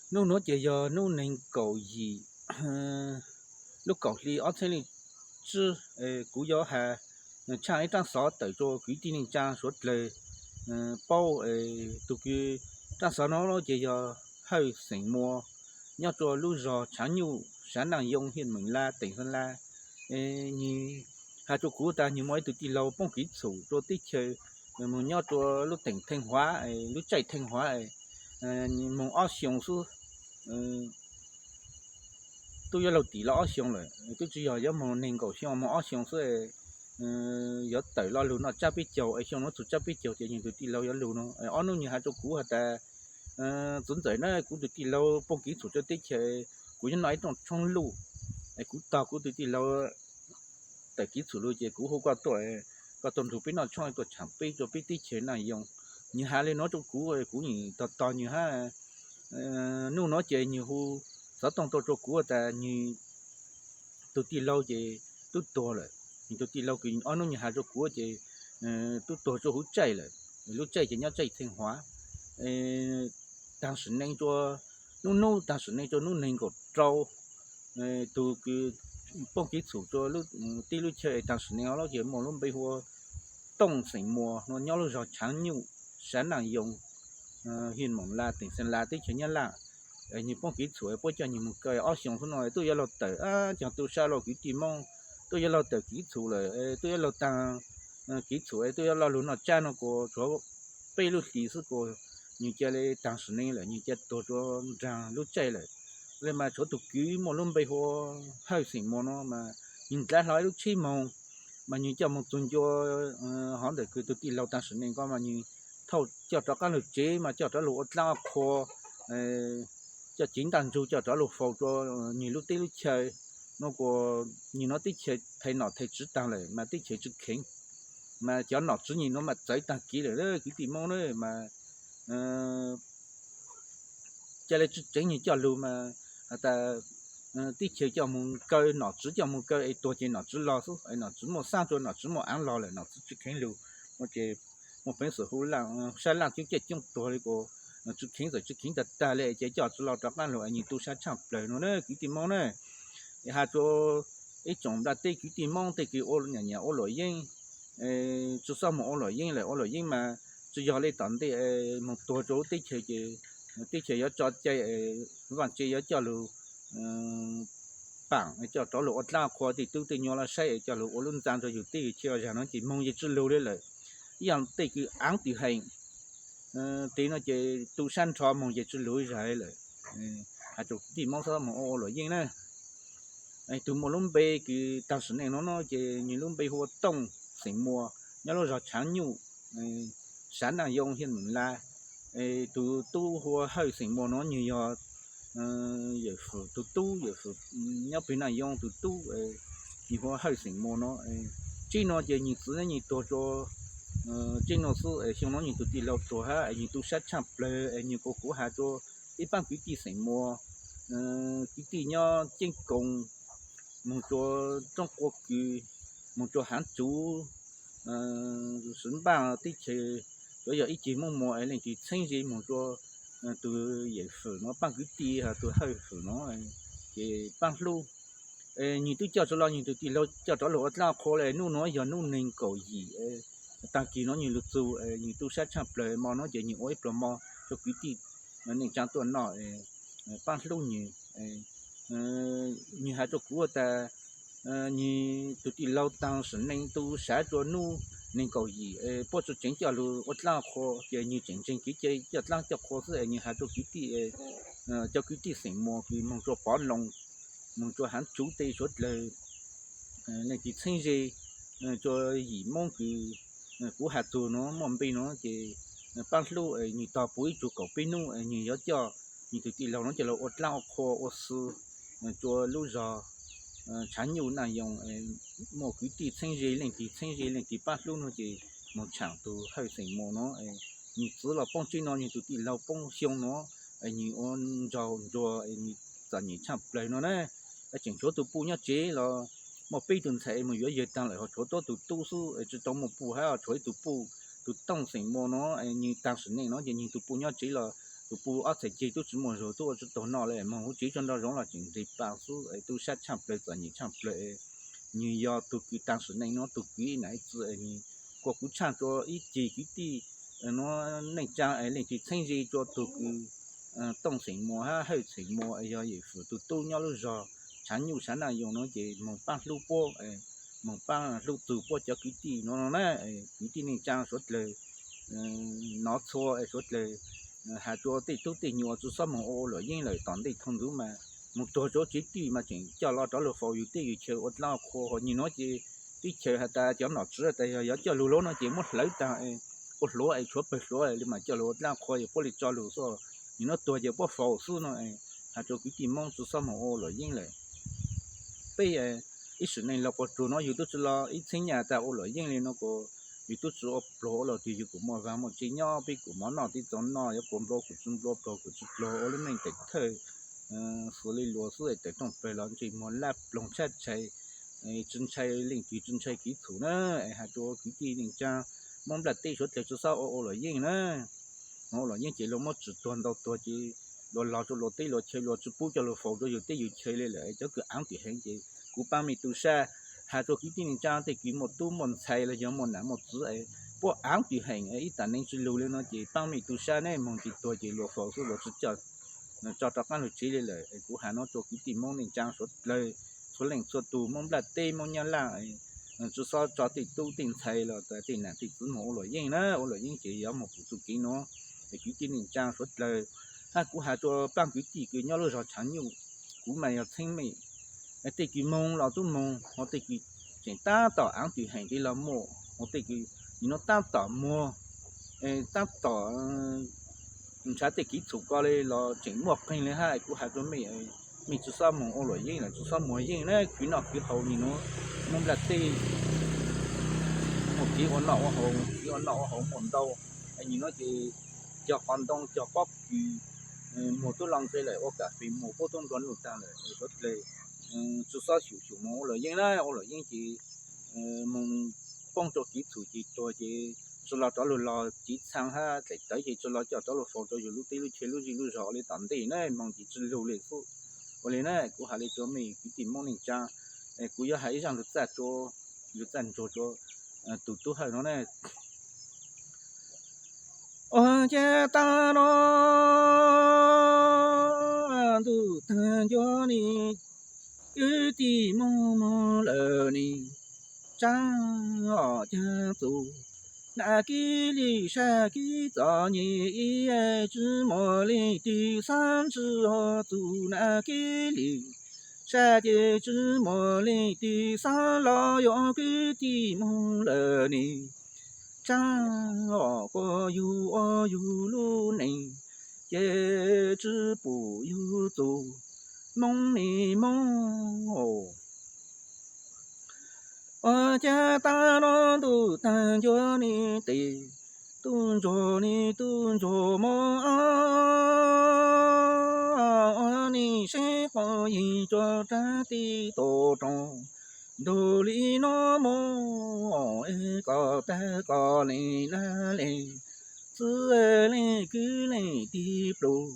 Hnub nuav ces yog hnub neeg kaum yim lub kaum hli ob txheeb leej tsib. Kuv yuav has tshaaj ib raab xov tawm rua kwv tij neej tsaa suav dlawg paub. Tug kws raab xov nuav ces yog Hawj xeem Muas, nyob rua lub zog Tshaav Nyuj, saav Naaj Yoo, hiaj Meem Laa, teem Xeem Laa. Nwg has rua kuv tas nwg muaj ib tug tij laug poob kev txhum rua teb chaws, moog nyob rua lub teem Theej Huav, lub tsaij Theej Huav, moog ob xyoo xwb, tub yuav laug tim los ob xyoo lawm, tub tsi yog yuav moog neeg nkaum xyoo, moog ob xyoo xwb. Yuav tawm lo lug noj tsab peb caug es xyoo nuav txug tsab peb caug ces nwg tug tij laug yuav lug no. Ob nub nwg has rua kuv has tas, txiv ntxawm na, kuv tug tij laug poob kev txhum rua teb chaws, kuv yuav noj ib rooj tshoob luj, es kuv tog kuv tug tij laug tawm kev txhum lug ces kuv hu koj tuaj, koj tuaj nrug peb noj tshoob, tuaj tshaam peb rua peb teb chaws Naaj Yoo. Nwg has le nuav rua kuv, kuv yeej tos tos nwg hab. Nub nuav ces nwg hu xov tooj tuaj rua kuv tas nwg tug tij laug ces tub tuag lawm. Nwg tug tij laug kws ob nub nwg has rua kuv ces tub tuag rua huv tsaij lawm. Lub tsaij ces nyob tsaij Theej Huav. Taag sim neej rua nub nub, taag sim neej rua nub neeg nkaum rau, tug kws poob kev txhum rua tib lub chaw taag sim neej os, ces muaj lub npe hu ua Tooj xeem Muas no, nyob lub zog Tshaav Nyuj, saav Naaj Yoo, hiaj Meem Laa, teem Xeem Laa, teb chaws Nyab Laj. Nwg poob kev txhum puab coj nwg moog kaw ob xyoo xwb no, tub yuav laug tawm, cov tub sab lauj, kwv tij Moob, tub yuav laug tawm kev txhum lawm, tub yuav laug taag kev txhum, tub yuav laug lug noj tsab no kuas tshuav peb lub hlis xwb kuas nwg ca le taag sim neej lawm, nwg ca tuag rua nraag lub tsaij lawm. Le mas tshuav tug kwv muaj lub npe hu ua Hawj xeem Muas no mas nwg dlaav hlo ib lub tsheb moog, mas nwg coj moog txug ncua hov ntawm kws tug tij laug taag sim neej ko mas nwg thauj coj rov qaab lug tsev mas coj rov lug ua dlaab ua qhua, coj cev ntaj ntsug coj rov lug faus rua nwg lub teb lub chaw. Nuav kuas nwg nuav teb chaws thaiv nom thaiv tswv taag lawm mas teb chaws tsi kheev, mas cov nom tswv nwg nuav mas txawv taag kev lawm kwv tij Moob na, mas ca le tsi tseev nwg coj lug mas has tas teb chaws coj moog kaw, nom tswv coj moog kaw es tuag ces nom tswv los xwb, es nom tswv muaj xaab rua, nom tswv muaj aav los lawm, nom tswv tsi kheev lug. Muaj peev xwm hu sab laaj coob caij coob tuag le kuas tsi kheev, txawm tsi kheev tag tag le ces coj tswv los rov qaab lug es nwg tu sab tshaaj plawg no na kwv tij Moob na. Has rua ib tsoom nplaj teb kwv tij Moob tej kws ua nyam nyam ua luam yeeb, tsi xob moog ua luam yeeb lawm, ua luam yeeb mas tsi yog le tom ntej moog tuag rua teb chaws ces teb chaws yuav tso cai, vaaj tse yuav coj lug paam coj rov lug ua dlaab qhua, tej tub tej nyuas los saib es coj lug ua lub ntxa rua yug teb yug chaw. Zag no ces moog yeej tsi lug le lawm, ib yog tej kws aav twg heev tes no ces tu sab nrho moog yeej tsi lug zag lawm. Has rua kwv tij Moob xob moog ua ua luam yeeb na. Tug muaj lub npe kws taag sim neej no no ces nwg lub npe hu ua Tooj xeem Muas, nyob lub zog Tshaav Nyuj, saav Naaj Yoo, hiaj Meem Laa. Tug tub hu ua Hawj xeem Muas no nwg yog yawm Fwm tug tub, yawm Fwm nyob peg Naaj Yoo tug tub, nwg hu ua Hawj xeem Muas no. Tseeb no ces nwg txiv nwg tuag rua tseeb no xwb, xyoo no nwg tug tij laug tuag hab nwg tu sab tshaaj plawg es nwg kuas kuv has rua ib paab kwv tij xeem Muas, kwv tij nyob Ceeb Koos, moog rua Roob Quas Kws, moog rua Haav Tsuv, Swv Npaaj teb chaws, tsuav yog ib ceg Moob Muas es leej twg txheeb ze moog rua tug yawm Fwm no paab kwv tij, tug Hawj Fwm no, ces paab hlub. Nwg twb coj tswv los, nwg tug tij laug coj rov lug ua dlaab qhua le. Nub nuav yog nub neeg kaum yim, taag kis no nwg lug txug, nwg tu sab tshaaj plawg mo no ces nwg ua ib pluag mo rua kwv tij neej tsaa tuaj noj, paab hlub nwg. Nwg has rua kuv tas nwg tug tij laug taag sim neej tu sab rua nub neeg kaum yim, puab tsi tseev coj lug ua dlaab qhua ces nwg tseem ntseeg kev cai coj dlaab coj qhua xwb es nwg has rua kwv tij, cov kwv tij xeem Muas kws moog rua Pov Loos, moog rua Haav Tsuv tej suav dlawg, leej twg txheeb ze rua yim Moob kws kuv has txug no muaj npe no ces paab hlub, nwg tog puv ib tsug kaum peb nub nwg yuav coj nwg tug tij laug no coj lug ua dlaab ua qhua ua xwb rua lub zog Tshaav Nyuj Naaj Yoo. Muaj kwv tij txheeb ze, leej twg txheeb ze leej twg paab hlub no ces moog tshaam tug Hawj xeem Muas no. Nwg txiv los poob tseeb no, nwg tug tij laug poob xyoo no, nwg ua ntsaug nruag, nwg txom nyem tshaaj plawg no na. Tseem tshuav tug puj nyob tsev los muaj peb tug ntxhais moog yuav yawg taag lawm, ho tshuav tuab tug tub xwb, tsi tau muaj puj hab, tshuav ib tug puj, tug Tooj xeem Muas no, nwg taag sim neej no ces nwg tug puj nyob tsev los tus pw ob txhais ceg tub tsis muaj zog tub ua tsis taus noj li, moog huv tsev tsuag nrog zoov los tseem nres pa xwb, tub sab tshaaj plawg txom nyem tshaaj plawg. Nwg yog tug kws taag sim neej nuav tug kws ib nam ib txwv, nwg kuas kuv tshaaj rua ib ceg kwv tij nuav neej tsaa, leej twg txheeb ze rua tug kws Tooj Xeem Muas hab Hawj Xeem Muas, yog Yawm Fwm tug tub nyob lub zog Tshav Nyuj Sav Naj Yoo nuav ces moog paab hlub puab, moog paab hlub txug puab cov kwv tij nuav no na. Kwv tij neej tsaa suav dlawg nov txhua suav dlawg, has rua tej tub tej nyuas tsi xob moog ua ua luam yeeb lawm, tom ntej thaus ntxuv mas moog tuag rua tsev twj mas tseem coj los rov lug faus yug teb yug chaw ua dlaab qhua. Ho nyim nuav ces teb chaws has tas cov nom tswv tas yog yuav coj lug lawm no ces muab hlawv taag, ua hluav es tshuav pawg hluav li mas coj lug ua dlaab qhua, yog puab li tso lug xwb, nyim nuav tuag ces puab faus xwb no. Has rua kwv tij Moob tsi xob moog ua luam yeeb lawm. Peb ib sim neej laug quas ruag nuav yug tub tsi los ib txheeb nyaj tas ua luam yeeb li no kuas yug tub tsi ua pluag ua luaj twg yug kuas muaj vaag muaj tsev nyob, peb kuas mov noj tib txaus noj, yuav kuas nplua kuas tsi nplua, pluag kuas tsi pluag, ua lub neej tawm thawj xuav li luas xwb, tawm rooj plawg los ntsej muag laj ploog tshab tshais, tsi ntshai leej twg tsi ntshai kev txhum na. Has rua kwv tij neej tsaa Moob nplaj teb suav dlawg tsi xob ua ua luam yeeb na. Ua luam yeeb ces luag muab tsim tuag ntau tuag ces luag lug rua luag teb luag chaw, luag tsi pub coj lug faus rua yug teb yug chaw li lawm, cov kws aav twm heev ces kuv paab mej tu sab. Has rua kwv tij neej tsaa tej kws muaj tub muaj ntxhais los yog muaj nam muaj txwv, puab aav twm heev ib tam neeg tsi lug li no ces paab mej tu sab, neb moog tsis tuag ces luag faus xwb, luag tsi coj tso rov qaab lug tsev li lawm. Kuv has nuav rua kwv tij Moob neej tsaa suav dlawg txhua leej txhua tug, Moob nplaj teb Moob Nyab Laj, tsi xob tso tej tub tej ntxhais los tej nam tej txwv moog ua luam yeeb na. Ua luam yeeb ces yuav moog pum txuj kev nuav. Kwv tij neej tsaa suav dlawg, hab kuv has rua paab kwv tij kws nyob lub zog Tshav Nyuj, kuv mas yog txheeb mej, tej kws moog los tub moog, ho tej kws tseem tab tom aav twm heev tes los muaj, ho tej kws nyim nuav tab tom muag, tab tom nrhav tej kev txhum ko li los tseem muaj qeeg li hab. Kuv has rua mej, mej tsi xob moog ua luam yeeb lawm, tsi xob muag yeej na, khwv noj khwv haus. Nyim nuav Moob nplaj teb muaj kev ua noj ua haus, kev ua noj ua haus muaj ntau. Nyim nuav ces cog qos ntoo cog pob kws, muag tub loo nqe lawm, ua kas fes muag puab tub nplua nuj taag lawm, suav dlawg tsi xob xyum xyum moog ua luam yeeb na. Ua luam yeeb ces moog poob rua kev txhum ces tuag ces tsi los rov lug los cev txhaa hab dlaim tawv ces tsi los coj rov lug faus rua yug lub teb lub chaw lub zej lub zog ua li tom ntej na, moog ces tsi lug li xwb. Ua li na, kuv has li rua mej kwv tij Moob neej tsaa, kuv yuav has ib zaaj lug txaj rua, lug txaj ntsuag rua tus tub Hawj nuav na. Ua cas tag no ntuj tag ncua ni, kwv tij Moob moog lawm ni, tsaab os caag txug, nam kib li sab kib txom nyem ib, tsi muaj leej twg xaav ntsi ho txug nam kib li sab ces tsi muaj leej twg xaav los yuav kwv tij Moob lawm ni. Tsaab os, quas yug ua yug lub neej ces tsi pum yug txug Moob ni Moob. Ua cas tag no ntuj tag ncua ni tes, tub ntsuag ni tub ntsuag moog, ua ni seb quas yig rua rab tij tug roog. Ntug li no moog, koj tag koj leej lag leej, txwv leej kwv leej tij pluag,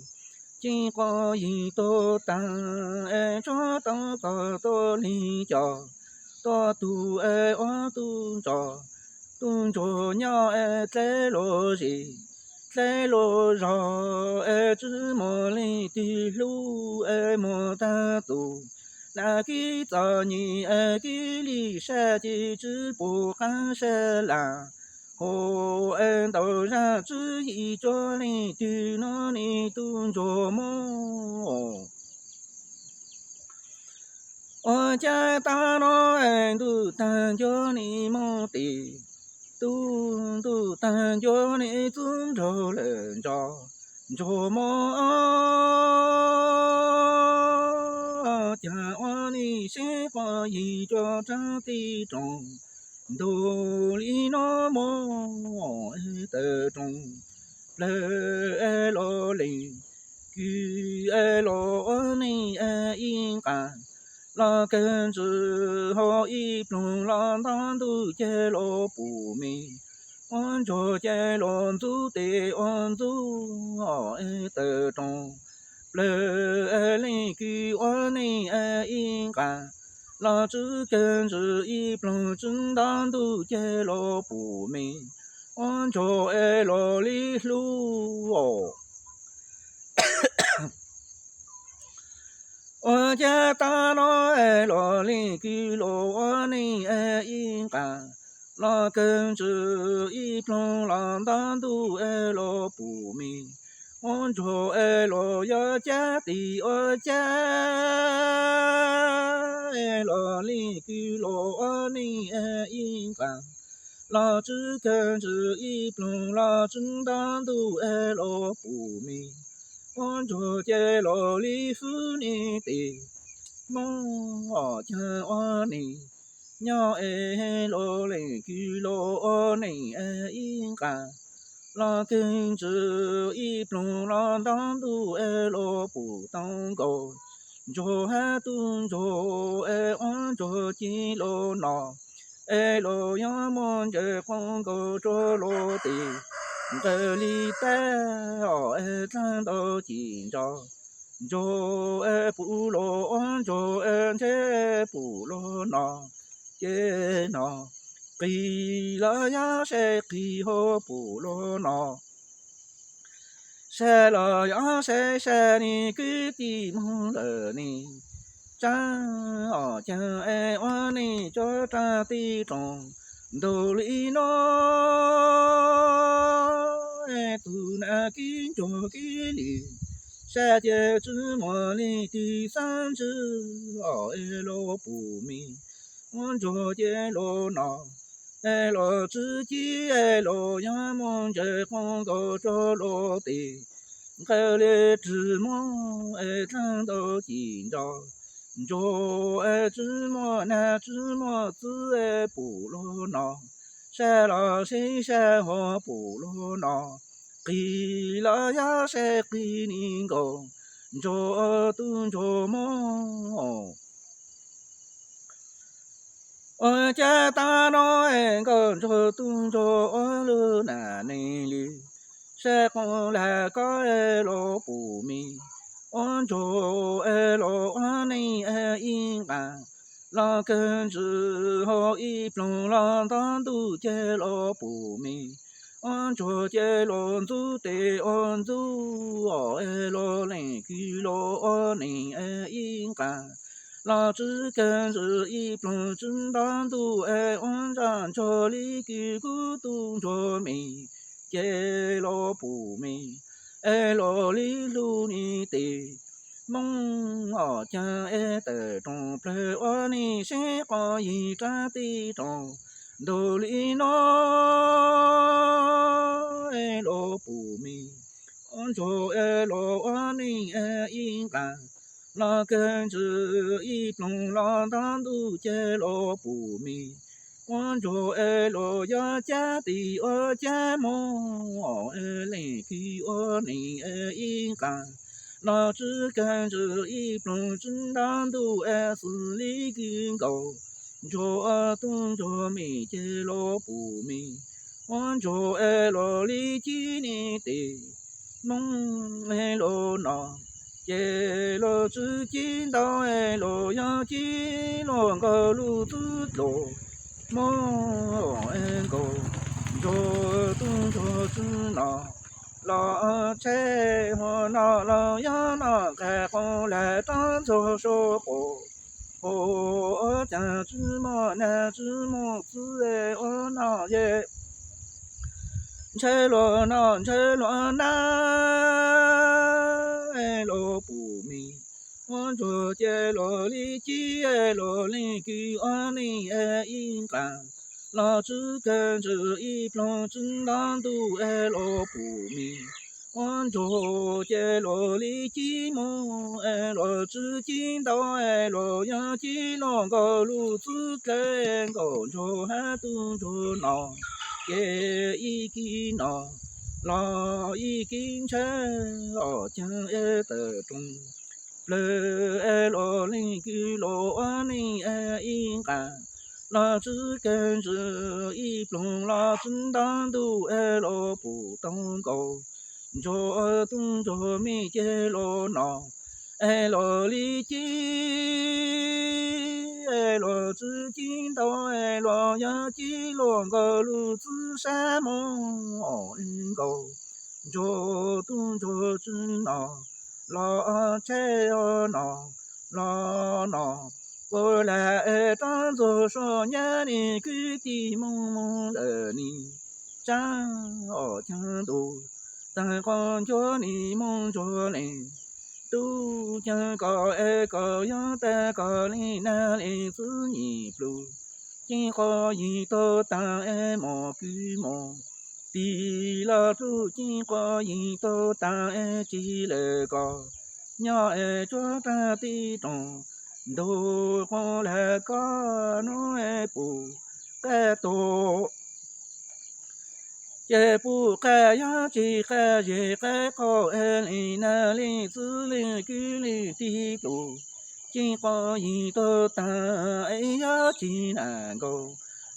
ceeb quas yig tug taag, tsuag tau koj tuab leeg coj, tuab tug ua tub ntsuag, tub ntsuag nyob dleb luag zej, dleb luag zog, tsi muaj leej twg hlub muag tag txug, nam kib txom nyem kib li sab ces tsi pum qaab sab lam, hu ntau zag tsi yig rua leej twg no ni tub ntsuag moog. Ua cas tag no ntuj tag ncua ni moog tes, tub ntuj tag ncua ni txwv nraug lawm ntso, ntsuag moog, cas ua ni seb quas yig rua rab tij roog. Ntug li no moog, tawm roog plawg luag leej, kws luag ua neej ib nqag, los kawg ntsws hauv ib ploog los nto ntuj ceg luag pum mej, ua ntsuag ces los ntxub tes ua ntxub tawm roos plawg, leej kwv ua neej ib nqas los tsw kawg ntsis ib ploog tsw nto ntuj ces los pum me ua ntsuag es los li hlub os. Ua cas tag no es los leej kwv los ua neej ib nqas los kawg ntsis ib ploog los nto ntuj es los pum me ua ntsuag es los yog cab tis ua cab es los leej kwv los ua neej ib nqas los tsw kawg ntsis ib ploog los tsw nto ntuj es los pum me ua ntsuag ces los li fwb ni tes Hmoob os, caag ua neej nyob es los leej kwv los ua neej ib nqas los kawg ntsis ib ploog los nto ntuj es los pum tau nkaus ntsuag hab tub ntsuag es ua ntsuag ci los no es los yog muaj ntses qoo nkaus rua los tes nqawd li tag os es dlaag ntau cim ntso ntsuag es pum los ua ntsuag es ntshe pum los no ces no qis los yog sai qis hab pum los no sai los yog sai sai ni kwv tij Hmoob lawm ni tsaab os. Caag es ua neej tso raag tij roos ntug li no es tug nam kib ntsuag kib li sab ces tsw muaj leej twg xaav ntswj os es los pum me ua ntsuag ces los no es los tsw ci es los yog muaj ntses qoo nkaus rua los tes nqawd li rwg muab es dlaag ntau cim ntso ntsuag es tsw muaj nag tsw muaj txwv es pum los no sai los sib sai hab pum los no qis los yog sai qis ni nkaus ntsuag tub ntsuag Hmoob. Ua cas tag no es nkaus ntsuag tub ntsuag ua lug nam neeg li sai qoo lag koj es los pum me ua ntsuag es los ua neej ib nqas los kawg ntsis hab ib ploog los nto ntuj ces los pum me ua ntsuag ces los ntxub tes ua ntxub os es los leej kwv los ua neej ib nqas los tsw kawg ntsis ib ploog tsw nto ntuj es ua ntsaj ntsuag li kwv kub tub ntsuag me ces los pum me es los li hlub ni tes Hmoob os. Caag es tawm roos plawg ua neej seb quas yig raag tij roos ntug li no es los pum me ua ntsuag es los ua neej ib nqas los kawg ntsis ib ploog los nto ntuj ces los pum me ua ntsuag es los yog cab tis ua cab mob es leej kwv ua neej ib nqas los tsw kawg ntsis ib ploog tsw nto ntuj es xws li kwv nkaus ntsuag tub ntsuag me ces los pum me ua ntsuag es los li cib ni tes Hmoob es los no ces los tsw cib ntau es los yog cib luag nkaus lub txwv dlua mob es nkaus ntsuag tub ntsuag tsw no los tshaib hua no los yog no nqag qoo lag rov ntxuag sua quas hua ua caag tsw muaj nag tsw muaj txwv ua no ces ntshaw luag no ntshaw luag na es los pum me ua ntsuag ces los li cib es los leej kwv ua neej ib nqas los tsw kawg ntsis ib ploog tsw nto ntuj es los pum me ua ntsuag ces los li cib mob es los tsw cib ntau es los yog cib luag nkaus lub txwv dlawb nkaus ntsuag hab tub ntsuag no ces ib kib no los ib kib ntshaw os. Caag es tawm roos plawg es los leej kwv los ua neej ib nqas los txwv kawg ntsis, ib pluag los txwv nto ntuj es los pum tau nkaus, ntsuag tub ntsuag me ces los no es los li ci es los txwv ci ntau es los yog ci los nkaus lub txwv sab mus os nkaus, ntsuag tub ntsuag txwv no los tsheb os no los no, ua lam es rov ntxuag soj nyab ni kwv tij mus mus lawm ni, tsav os caag ntus, taag qhov ncuav ni mus ntsuag leej, tub caag kom es kom yog tag kom li nag li txwv yim pluj, ci qhov yim tug taag es mos kwv mos, tig los pluj ci qhov yim tug taag es tsi lawm kom nyob es tsuag rag tib rooj, ntug qhuav lam koj nub es pum qab tuag ces pum qab yog tsi qab zes qab qau es li nag li txwv li kwv li tij pluj, ci qhov yim tug taag es yog tsi nam nkaus,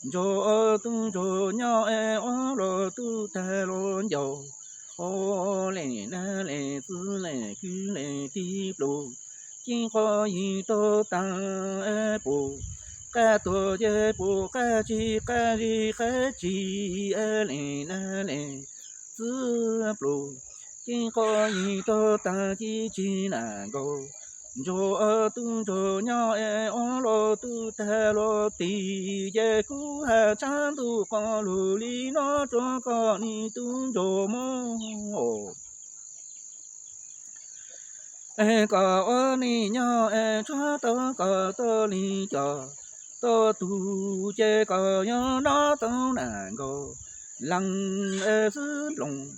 ntsuag tub ntsuag nyob es ua los tub tag los ncaus, ua li nag li txwv li kwv li tij pluj, ci qhov yim tug taag es pum qab tuag ces pum qab tsi qab zes qab tsi es li nag li txwv pluj, ci qhov yim tug taag ci tsi nam nkaus, ntsuag tub ntsuag nyob es ua los tub tag los tig ces kuv has tsav ntuj qos lug li no rua koj li tub ntsuag mog. Es kom ua neej nyob es tsuag tau kom tau li cov, tau tug ces kom yog nov tau nam nkaus, leej es xwb loos,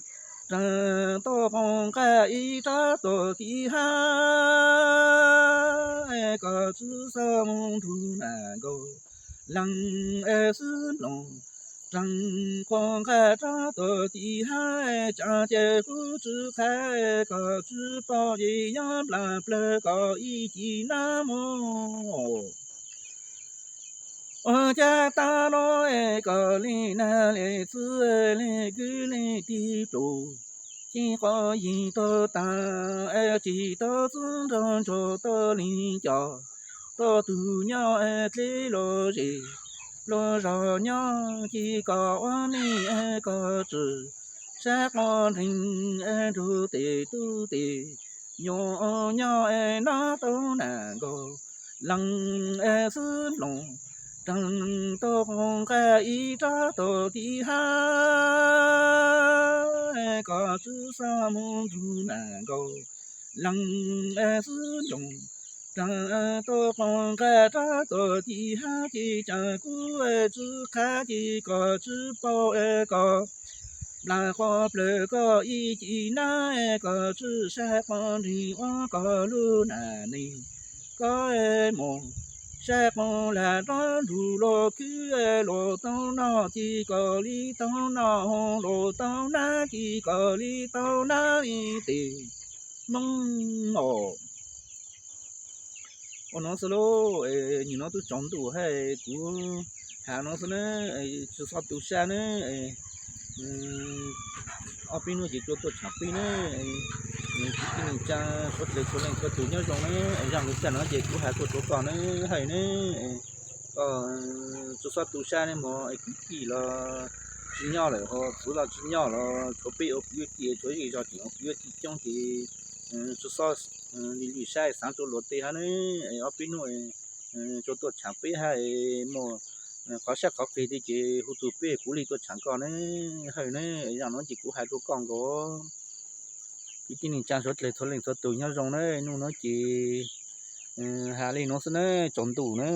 raag tau qoo nqaj ib rab tuam tiv hab, es kom tswv xab moos nrug nam nkaus, leej es xwb loos, raag qoo nqaj rab tuam tiv hab, es tsav ces kuv tswv qhab, es kom tswv paub ces yog nplas plawg kom ib ci nab mog. Ua cas tag no es kom li nag li txwv li kwv li tij pluj, ci qhov yim tug taag es tsi tau txwv nrog ntsuag tau li cov, tau tug nyob es dleb los zes, los zog nyob ci kom ua neej es kom tswv, sab qhov nreeg es nrug tes tub tes nyuam nyob es nov tau nam nkaus, leej es xwb loos, raag tau qoo nqaj ib rab tuam tiv hab, es kom tswv xab moos nrug nam nkaus, leej es xwb loos, raag tau qoo nqaj rab tuam tiv hab, ci tsav kuv es tswv qhab ci kom tswv paub es kom nplas qhov plawg kom ib ci nab, es kom tswv sab qhov nreeg ua kom lub nam neeg kom es mus, sab qhov lam rov nrug los khwv es los tau noj ci kom li tau noj, los tau nab ci kom li tau nab li tes Hmoob os. Ua no xwb lauj, nim no twb tsaus ntuj hab, kuv has no xwb na, tsis txhob tu sab na. Ob peb hnub ces tsuas tuaj tshaam peb na. Kwv tij neej tsa suav dlawg txhua leej txhua tug nyob zoo na, zaj lus tag no ces kuv has tuaj rua koj na, hawm na, koj tsis txhob tu sab ne mog, kwv tij los tsis nyob lawm, ho txwv los tsis nyob los tshuav peb ua kwv tij, tshuav zej zog tseem ua kwv tij coob ces tsis txhob li li sab xaav rua luag teb hab na. Ob peb hnub tsuas tuaj tshaam peb hab, muaj qhov sab qhov qis li ces hu tug peb kuv li tuaj tshaam koj na, hawm na. Zaj no ces kuv has rua koj nkaus. Kwv tij neej tsa suav dlawg txhua leej txhua tug nyob zoo na, nub no ces has li no xwb na, tsaus ntuj na.